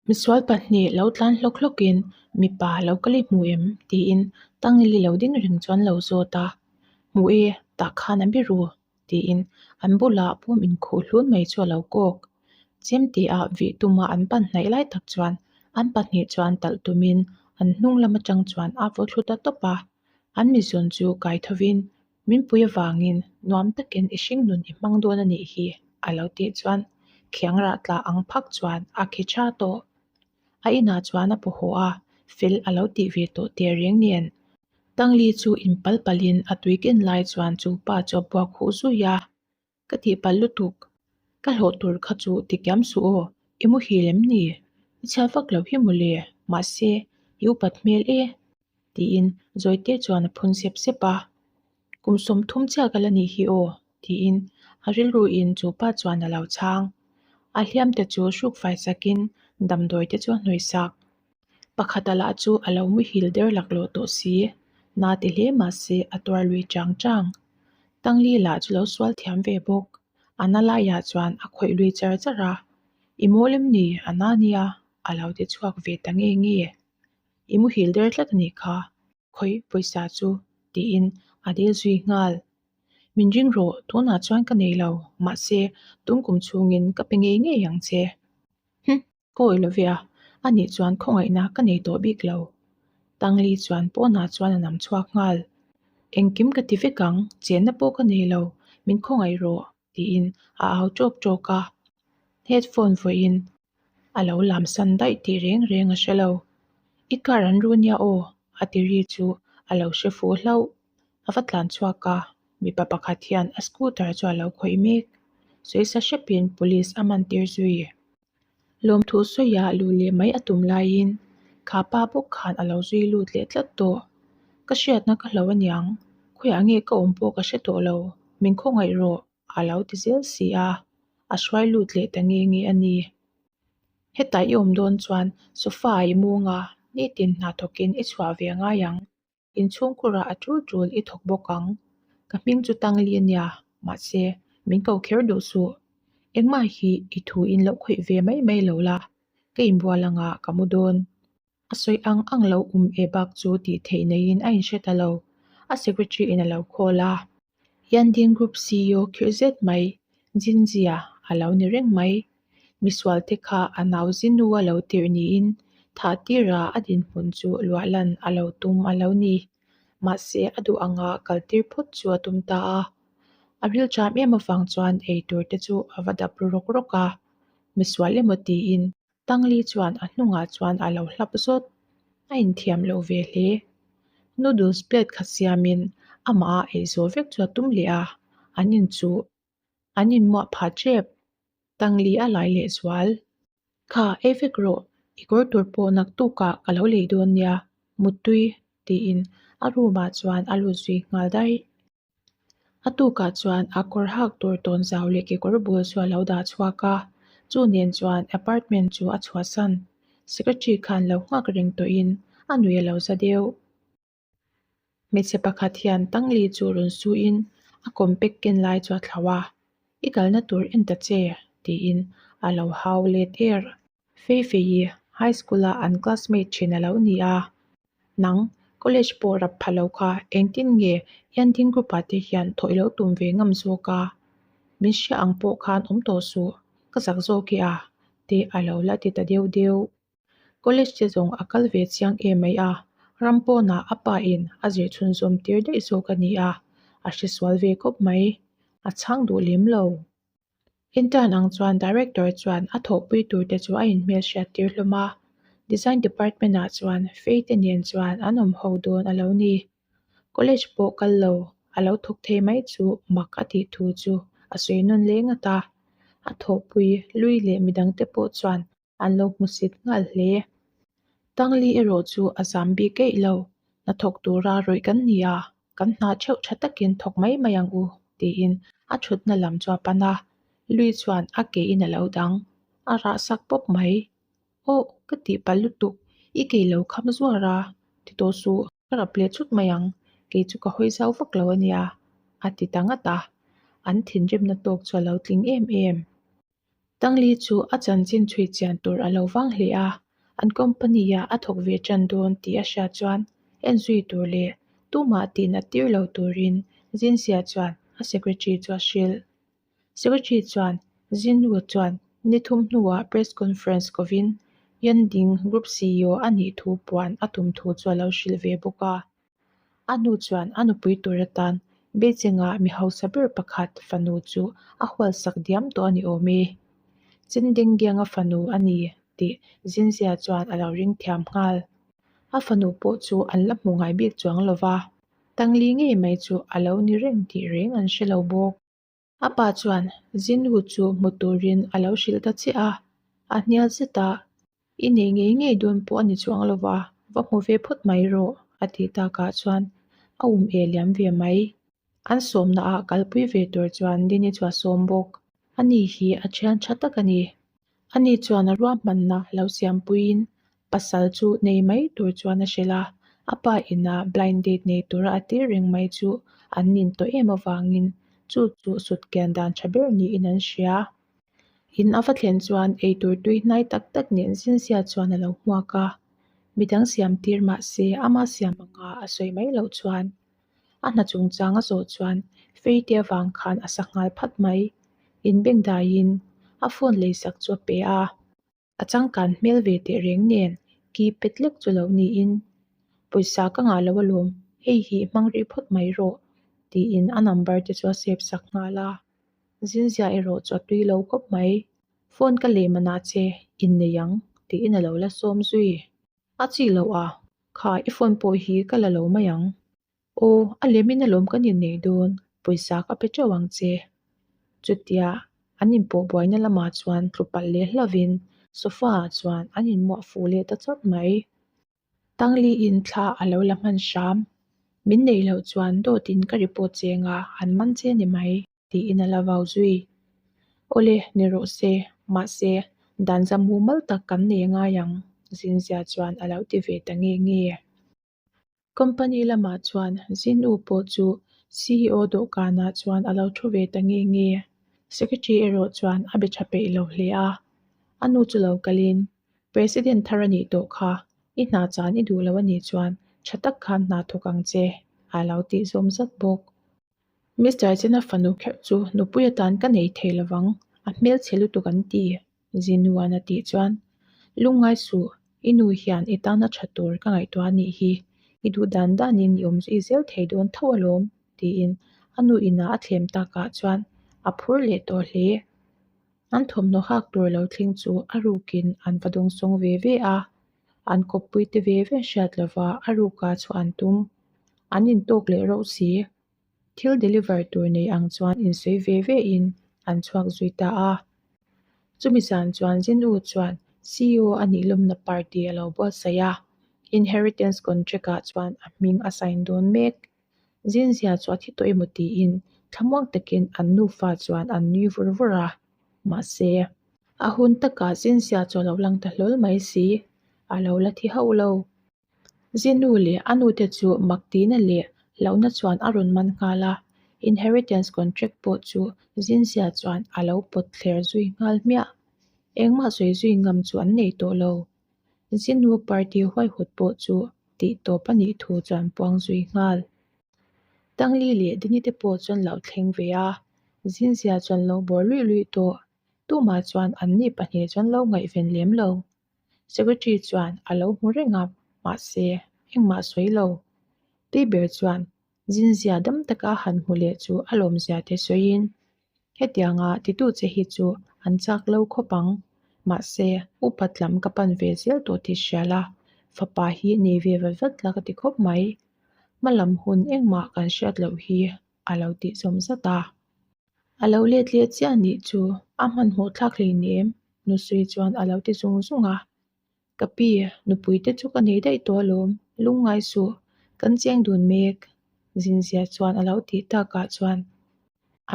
Misual pahnih lo tlan hlawk hlawkin mipa lo kal i hmu em? tiin Tangli lo ding reng chuan lo zawt a. Hmu e, tah khan a biru tiin an bulah pum inkhuh hlun mai chu a lo kawk. Chemte-ah vih tuma an pan hnaih lai tak chuan an pahnih chuan talh tumin an hnung lam atang chuan a vaw thlu ta tawp a. An mizawn chu kai thovin min pui avangin nuam takin i hringnun i hmang dawn a nih hi a lo tih chuan khiang rah tla ang phak chuan a khi tha tawh. A inah chuan a paw haw a, fel a lo tih ve tawh teh reng nen. Tangli chu inpal palhin a tui ken lai chuan chu pa chu a buak huh zui a, Ka tihpalh lutuk, ka hlawh tur kha chu ti kiam suh aw, i muhil em ni? I chhiat vak lo hi mawle, mahse i upat hmel e tiin Zawite chuan a phun sep sep a. Kum 30 chiah ka la nih hi aw tiin a rilruin chu pa chuan a lo chhang. A hliam te chu hruk fai sakin damdawi te chu a hnawih sak. Pakhata lah chu a lo muhil der laklawh tawh si, na ti hle mahse a tuar lui chang chang. Tangli lah chu lo sual thiam ve bawk, a na laiah chuan a khawih lui char char a, I mawl em ni? A na nia a lo ti chhuak ve ta nge nge. I muhil der tlat a nih kha, khawi pawisa chu tiin a dil zui nghal. Min ring rawh, tunah chuan ka nei lo, mahse tun kum chhungin ka pe ngei ngei ang che. Hm! Ka awih lo ve a, anih chuan khawngaihna ka nei tawh bik lo. Tangli chuan pawnah chuan a nam chhuak nghal. Engkim ka ti vek ang, chenna pawh ka nei lo, min khawngaih rawh, tiin a au ṭawk ṭawk a. Headphone vawiin a lo lam san daih tih reng reng a hre lo. I car an ru nia aw, a ti ri chu a lo hre fuh hlauh. A va tlan chhuak a, mipa pakhat hian a scooter chu a lo khawih mek. Sawisa hrepin police a man tir zui. Lawmthu sawiah luh leh mai a tum laiin kha pa bawk khan a lo zui lut leh tlat tawh. Ka hriatna ka hlo aniang, khawiah nge ka awm pawh ka hre tawh lo, min khawngaih rawh a lo ti zel si a, a hruai lut leh ta nge nge a ni. Hetah i awm dawn chuan sofa ah i mung a, nitin hna thawkin i chhuah ve ngai ang. Inchhungkhurah a tul tul i thawk bawk ang. Ka hming chu Tangli a nia, mahse, min ko kher duh suh. Engmah hi i thu in lo khawih ve mai mai lo la, ka inbual anga ka mu dawn. A sawi ang ang lo um e bak chu tih theih neiin a inhre ta lo. A secretary in a lo call a. Yanding Group CEO khirh zet mai, Jinjia, a lo ni reng mai. Misual te kha a nau zinu a lo tirh niin thah tira a dinhmun chu luahlan a lo tum a lo ni. Mahse a duh anga kal tir phawt chu a tum ta a. A rilṭam em avang chuan ei tur te chu a va dap ru rawk rawk a. Misual emaw tiin Tangli chuan a hnungah chuan a lo hlap zawt. A inthiam lo ve hle. Noodles plate kha siamin amah a ei zawh vek chu a tum leh a, an inchuh. An inmuah phah tep. Tangli a lai leh zual. Kha, ei vek rawh. I kawr tur pawh naktukah ka lo lei dawn nia, Muttui, tiin a room ah chuan a lut zui nghal daih. A tukah chuan a kawr hak tur tawn zau leh kekawr bul chu a lo dah chhuak a, chu nen chuan apartment chu a chhuahsan. Secretary khan lo nghak reng tawhin a nui a lo za deuh. Hmeichhe pakhat hian Tangli chu rawn suin a compact ken lai chu a thlauh a, I kalna tur en ta che tiin a lo hau let er. Feifei high school a an classmate thin a lo ni a, Nang, college pawh rap pha lo kha engtin nge Yanding group ah te hian thawh i lo tum ve ngam zawk a? Min hria ang pawh khan awm tawh suh, ka zak zawk i a, te a lo la ti ta deuh deuh. College te zawng a kal ve chiang em mai a, ram pawnah a pa in a zir chhunzawm tir daih zawk a ni a, a hresual ve khawp mai, a chhang duh lem lo. Intern ang chuan Director chuan a thawhpui tur te chu a inhmel hriat tir hlawm a, Design Department ah chuan Fei te nen chuan an awm ho dawn a lo ni. College pawh kal lo a lo thawk thei mai chu mak a tih thu chu a sawi nawn leh ngat a, a thawhpui lui leh midang te pawh chuan an lo hmusit nghal hle. Tangli erawh chu a zam bik eih lo, hnathawk tura rawih kan ni a, kan hna theuh tha takin thawk mai mai ang u tiin a thutna lam chu a pan a, Lui chuan a ke in a lo dang, a rah sak pawp mai. Aw, ka tih palh lutuk, i kei lo kham zuar a, ti tawh suh, ka rap leh chut mai ang, kei chu ka hawi zau vak lo a nia, a ti ta ngat a, an thinrimna tawk chu a lo tling em em. Tangli chu a chanchin chhui chian tur a lo vang hle a, an company-ah a thawk ve tan dawn tih a hriat chuan en zui tur leh tumah tihna tir lo turin Zinsia chuan a secretary chu a hrilh. Secretary chuan Zinwu chuan ni thum hnuah press conference kovin Yanding Group CEO a nih thu puan a tum thu chu a lo hrilh ve bawk a. A nu chuan a nupui tur atan Beijing-a mi hausa ber pakhat fanu chu a hualsak diam tawh a ni awm e. Chindinggianga fanu a ni tih Zinzia chuan a lo ring thiam nghal. A fanu pawh chu an la hmu ngai bik chuang lo va, Tangli ngei mai chu a lo ni reng tih reng an hre lo bawk. A pa chuan Zinwu chu hmu turin a lo hrilh ta chiah a, a hnial zet a, I nei ngei ngei dawn pawh a ni chuang lo va, va hmu ve phawt mai rawh, a tih takah chuan a um e liam ve mai. An sawmna ah kalpui ve tur chuan Dini chu a sawm bawk. Ani hi a thian tha tak a ni. Ani chuan a ruahmanna lo siampuiin pasal chu nei mai tur chuan a hrilh a, a pa ina blind date nei tura a tir reng mai chu an nin tawh em avangin chu chu sut kian dan tha ber niin an hria. In a va thlen chuan eitur tui hnai tak tak nen zinzia chuan a lo hmuak a, midang siam tir mah se ama siam anga a sawi mai loh chuan a hna chungchang a zawh chuan Feite avang khan a sa nghal phat mai. Inbengdaiin a phone leisak chu a pe a. A changkan hmel ve teh reng nen key pet lek chu lo niin, Pawisa ka ngah lo alawm, hei hi hmang rih phawt mai rawh, tiin a number te chu a save sak nghal a. Zinzia erawh chu a tui lo khawp mai. Phone ka lei manah che, innei ang, tiin a lo la sawm zui. A chi loh a, kha i phone pawh hi ka la lo mai ang. Aw, a lemin alawm kan inneih dawn, pawisa ka pe teuh ang che. Chutia an inpawh buaina lamah chuan tlu palh leh hlavin sofa ah chuan an inmuah fuh leh ta chawt mai. Tangliin thla a lo la hman hram. Min neih loh chuan dawtin ka report cheng a, an man che ni mai. tiin a la vau zui. Awle, ni rawh se, mahse, dan zam mumal tak kan nei ngai ang, Zinzia chuan a lo ti ve ta nge nge. Company lamah chuan Zinu pawh chu CEO dawhkanah chuan a lo thu ve ta nge nge. Secretary erawh chuan a be tha peih lo hle a, a nu chu lo kalin, President thar a nih tawh kha, i hna chan i duh lo a nih chuan tha tak khan hna thawk ang che, a lo tih zawm zat bawk. Mister Chena fanu kherh chu nupui atan ka nei thei lovang, a hmelchhe lutuk an ti, Zinuan a tih chuan, Lungngai suh, i nu hian i tana tha tur ka ngaihtuah a nih hi, i duh dan danin i awm zui zel thei dawn tho alawm, tiin a nu inah a thlem takah chuan a phur leh tawh hle. An thawmhnaw hak tur lo thleng chu a rukin an va dawngsawng ve ve a, an kawppui te ve ve hriat lova a ruka chhuah an tum. An intawk leh rauh si. Thil deliver tur nei ang chuan insawi ve ve in an chhuak zui ta a. Chumi zan chuan Zinu chuan CEO a nih lawmna party a lo buatsaih a, inheritance contract ah chuan a hming a sign dawn mek. Zinzia chu a thi tawh emaw tiin thlamuang takin an nufa chuan an nui vur vur a, mahse, a hun takah Zinzia chu a lo lang ta hlawl mai si, a lo la thi hauh lo. Zinu leh a nute chu mak tihna leh hlauhna chuan a rawn man nghal a, inheritance contract pawh chu Zinzia chuan a lo pawt thler zui nghal hmiah. Engmah sawi zui ngam chu an nei tawh lo. Zinu party huaihawt pawh chu tih tawp a nih thu chuan puang zui nghal. Tangli leh Dini te pawh chuan lo thleng ve a, Zinzia chuan lo bawr luih luih tawh. Tumah chuan anni pahnih chuan lo ngaihven lem lo. Secretary chuan a lo hmu reng a, mahse, engmah sawi lo. Tui ber chuan Zinzia dam taka han hmu leh chu a lawmzia te sawiin, Hetianga titu che hi chu an chak lo khawp ang. Mahse, upat lam ka pan ve zel tawh tih hria la, fapa hi nei ve vat vat la ka ti khawp mai. Hmalam hun engmah kan hriat loh hi a lo tih zawm zat a. A lo let leh chiah nih chu a hmanhmawh thlak hleinem, Nusui chuan a lo ti zung zung a. Ka pi, nupui te chu ka nei daih tawh alawm, lungngai suh, kan cheng dun mek, Zinzia chuan a lo tih takah chuan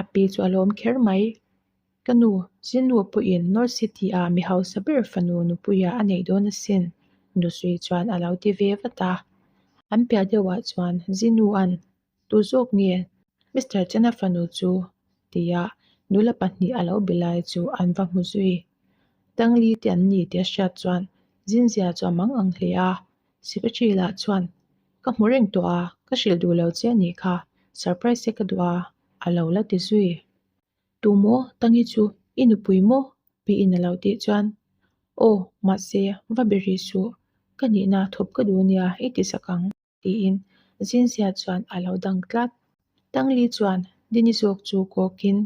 a pi chu a lawm kher mai. Ka nu, Zinnu pawhin North City-ah mi hausa ber fanu nupuia a neih dawn asin, Nusui chuan a lo ti ve vat a. An piah deuhah chuan Zinnu-a'n Tu zawk nge Mister Chena fanu chu? tia nula pahnih a lo be lai chu an va hmu zui. Tangli te an ni tih a hriat chuan Zinzia chu a mang ang hle a, Secretary lah chuan, Ka hmu reng tawh a, ka hrilh duh lo che a nih kha, surprise che ka duh a, a lo la ti zui. Tu maw Tangi chu i nupui maw? Piin a lo tih chuan, Aw, mahse, va be rih suh, ka nihna thup ka duh nia i ti sak ang. Tiin Zinzia chuan a lo dang tlat. Tangli chuan Dini zawk chu kawkin,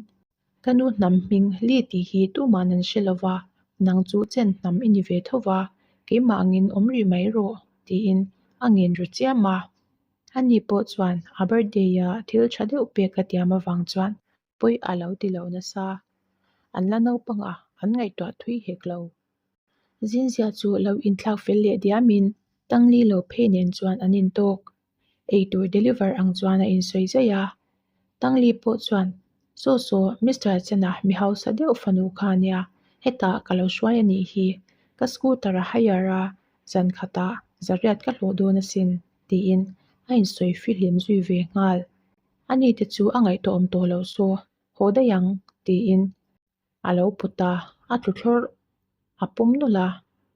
Ka nu hnam hming Li tih hi tuman an hre lo va, nang chu chen hnam i ni ve tho va, keimah angin awm rih mai rawh, tiin a ngen ru chiam a. Ani pawh chuan a birthday-a thil tha deuh pek a tiam avang chuan pawi a lo ti lo nasa. An la naupang a, an ngaihtuah thui hek lo. Zinzia chu lo inthlak fel leh diamin Tangli lo phei nen chuan an intawk. Eitur deliver ang chuan a insawi zaih a. Tangli pawh chuan, Saw saw, Mister Chena mi hausa deuh fanu kha ania, hetah ka lo hruai a nih hi. Ka scooter a hire a, zan khatah zariat ka hlawh dawn asin, tiin a insawi fihlim zui ve nghal. Ani te chu a ngaihtuahawm tawh loh saw, haw daih ang, tiin A lo put a, a tlu thlawrh. A pawm nawlh a,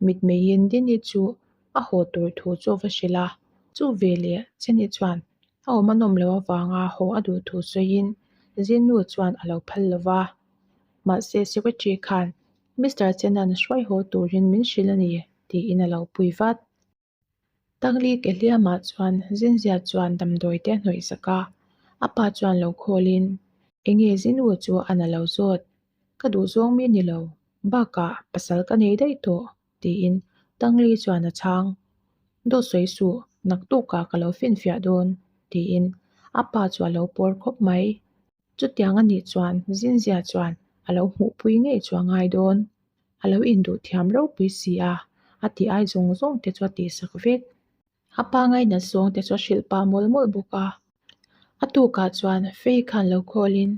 mitmeiin Dini chu a haw tur thu chu a va hrilh a. Chu veleh Jenny chuan a awm a nawm loh avanga haw a duh thu sawiin Zinu chuan a lo phal lo va. Mahse Secretary khan Mister Chenan hruai haw turin min hrilh a ni tiin a lo pui vat. Tangli ke hliamah chuan Zinzia chuan damdawi te a hnawih sak a, a pa chuan lo khawlin, Enge Zinwu chu a na lo zawt, ka duh zawng mi ni lo, bakah pasal ka nei daih tawh, tiin Tangli chuan a chhang. Dawt sawi suh, naktukah ka lo finfiah dawn, tiin a pa chu a lo pawr khawp mai. Chutiang a nih chuan Zinzia chuan a lo hmuhpui ngei chu a ngai dawn. A lo induh thiam ropui si a, a tih ai zawng zawng te chu a tihsak vek. A pa ngainat zawng te chu a hrilh pah mawlh mawlh bawk a. A tukah chuan Fei khan lo khawlin,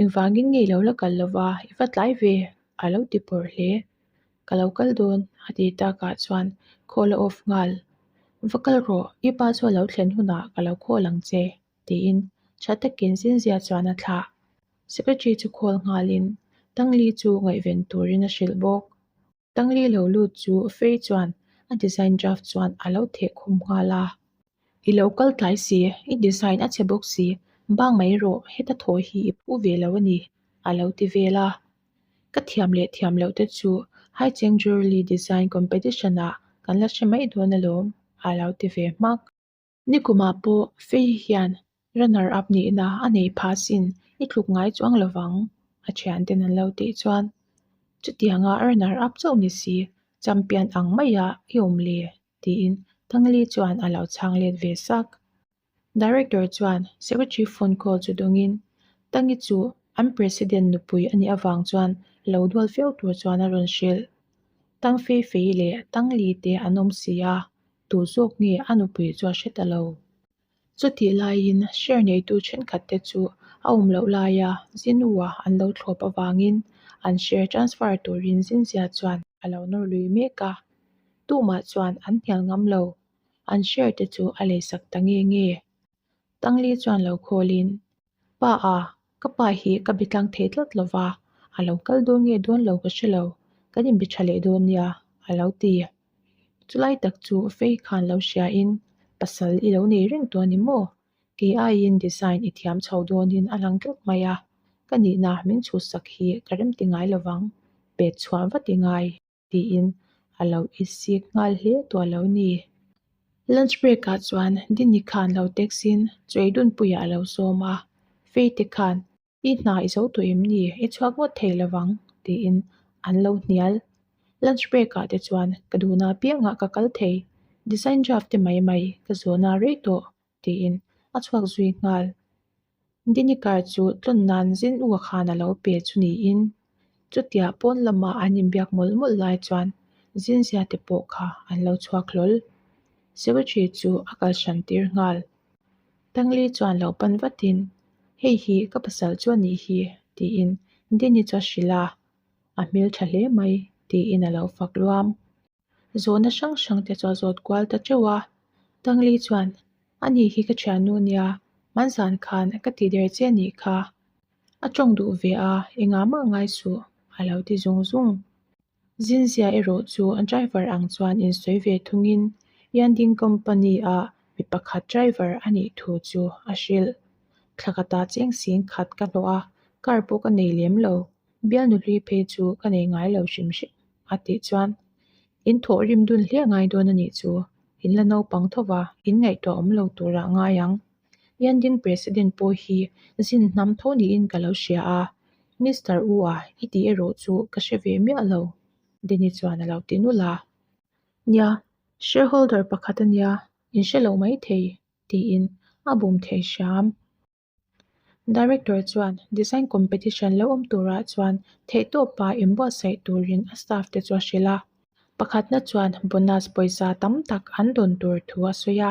Engvangin nge i lo la kal lova, i va tlai ve, a lo ti pawrh hle. Ka lo kal dawn, a ti takah chuan call a off nghal. Va kal rawh, i pa chu a lo thlen hunah ka lo call ang che, tiin tha takin Zinzia chuan a thlah. Secretary chu call nghalin Tangli chu ngaihven turin a hrilh bawk. Tangli lo lut chu Fei chuan a design draft chuan a lo theh khum nghal a. I lo kal tlai si, i design a chhe bawk si, bang mai rawh, heta thaw hi i phu ve lo a ni, a lo ti vel a. Ka thiam leh thiam loh te chu Haicheng Jewelry Design Competition ah kan la hre mai dawn alawm, a lo ti ve hmak. Nikumah pawh Fei hian runner up nihna a nei pha sin i tluk ngai chuang lovang a thianten an lo tih chuan chutianga runner up chauh ni si champion ang maia i awm le tiin Tangli chuan a lo chhang let ve sak. Director chuan secretary phone call chu dawngin Tangi chu an president nupui a nih avang chuan lo dual viau tur chuan a rawn hrilh. Tang Fei Fei leh Tangli te an awm si a, Tu zawk nge a nupui chu a hre ta lo. Chutih laiin share neitu thenkhat te chu a awm loh laia Zinua an lo thlawp avangin an share transfer turin Zinzia chuan a lo nawr lui mek a. Tumah chuan an hnial ngam lo. An share te chu a leisak ta nge nge. Tangli chuan lo khawlin, Pa a, ka pa hi ka be tlang thei tlat lo va, a lo kal dawn nge dawn lo ka hre lo, kan inbe tha leh dawn nia, a lo ti. Chulai tak chu Fei khan lo hriain, Pasal i lo nei reng tawh a ni maw? Kei aiin design i thiam chho dawnin a lang tlat mai a, ka nihna min chhuhsak hi ka remti ngai lovang, pet chhuah vat i ngai. tiin a lo isik nghal hle tawh a lo ni. Lunch break ah chuan Dini khan lo text in chaw dunpuiah a lo sawm a, Faith-te khan i hna i zo tawh em ni, i chhuak ngawt thei lovang tiin an lo hnial. Lunch break ah te chuan ka duhna apiangah ka kal thei, design draft te mai mai ka zawhna rei tawh tiin a chhuak zui nghal. Dini car chu tlawn nan zin u khan a lo pe chu niin chutia pawn lama an inbiak mawlh mawlh lai chuan Zinzia te pawh kha an lo chhuak hlawl. Secretary chu a kal hran tir nghal. Tangli chuan lo pan vatin hei hi ka pasal chu a nih hi tiin Dini chu a hrilh a, a hmeltha hle mai tiin a lo fak luam. Zawhna hrang hrang te chu a zawt kual ta teuh a, Tangli chuan, Ani hi ka thiannu nia, hmanzan khan ka ti der che nih kha. A tawng duh ve a, engah mah ngai suh, a lo ti zung zung. Zinzia erawh chu driver ang chuan insawi ve thungin Yanding company-a mi pakhat driver a nih thu chu a hrilh. Thla khatah cheng sing khat ka hlawh a, car pawh ka nei lem lo. Bialnu hlui phei chu ka nei ngai lo hrim hrim, a tih chuan in thawh rim dun hliah ngai dawn a nih chu, in la naupang tho va, in ngaihtuah awm lo turah ngai ang. Yanding President pawh hi zin hnam tho niin ka lo hria a, Mister U-a i tih erawh chu ka hre ve miah lo, Denny chuan a lo ti nulh a. Nia, shareholder pakhat a nia, in hre lo maithei, tiin a bum thei hram. Director chuan design competition lo awm turah chuan theihtawpa inbuatsaih turin a staff te chu a hrilh a. Pakhatna chuan bonus pawisa tam tak an dawn tur thu a sawi a,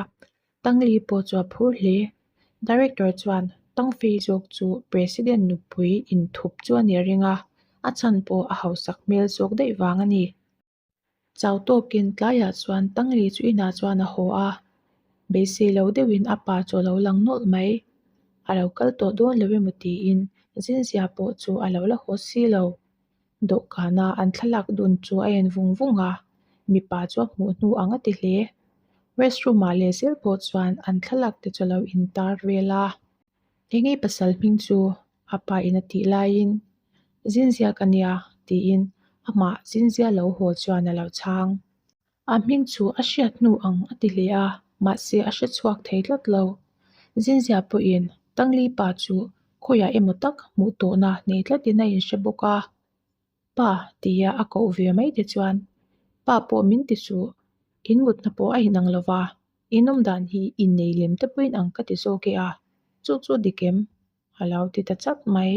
Tangli pawh chu a phur hle. Director chuan Tangfei zawk chu President nupui inthup chu a nih a ring a, a chhan pawh a hausak hmel zawk daih vang a ni. Chau tawkin tlaiah chuan Tangli chu inah chuan a haw a, beisei lo deuhin a pa chu a lo lang nawlh mai. A lo kal tawh dawn lo emaw tiin Zinzia pawh chu a lo la haw si lo. Dawhkana an thlalak dun chu a en vung vung a, mipa chu a hmuh hnu ang a ti hle. Restroom ah leh zel pawh chuan an thlalak te chu a lo intar vel a. Enge pasal hming chu a pa in a tih laiin Zinzia ka nia tiin amah Zinzia lo haw chuan a lo chhang. A hming chu a hriat hnu ang a ti hle a, mahse a hre chhuak thei tlat lo. Zinzia pawhin Tangli pa chu khawiah emaw tak hmuh tawhna nei tlatin a inhre bawk a. Pa tia a koh ve mai te chuan Pa pawh min ti suh, in mutna pawh a inang lo va, in awmdan hi innei lem te pawhin ang ka ti zawk e a, chu chu dik em? A lo ti ta chat mai.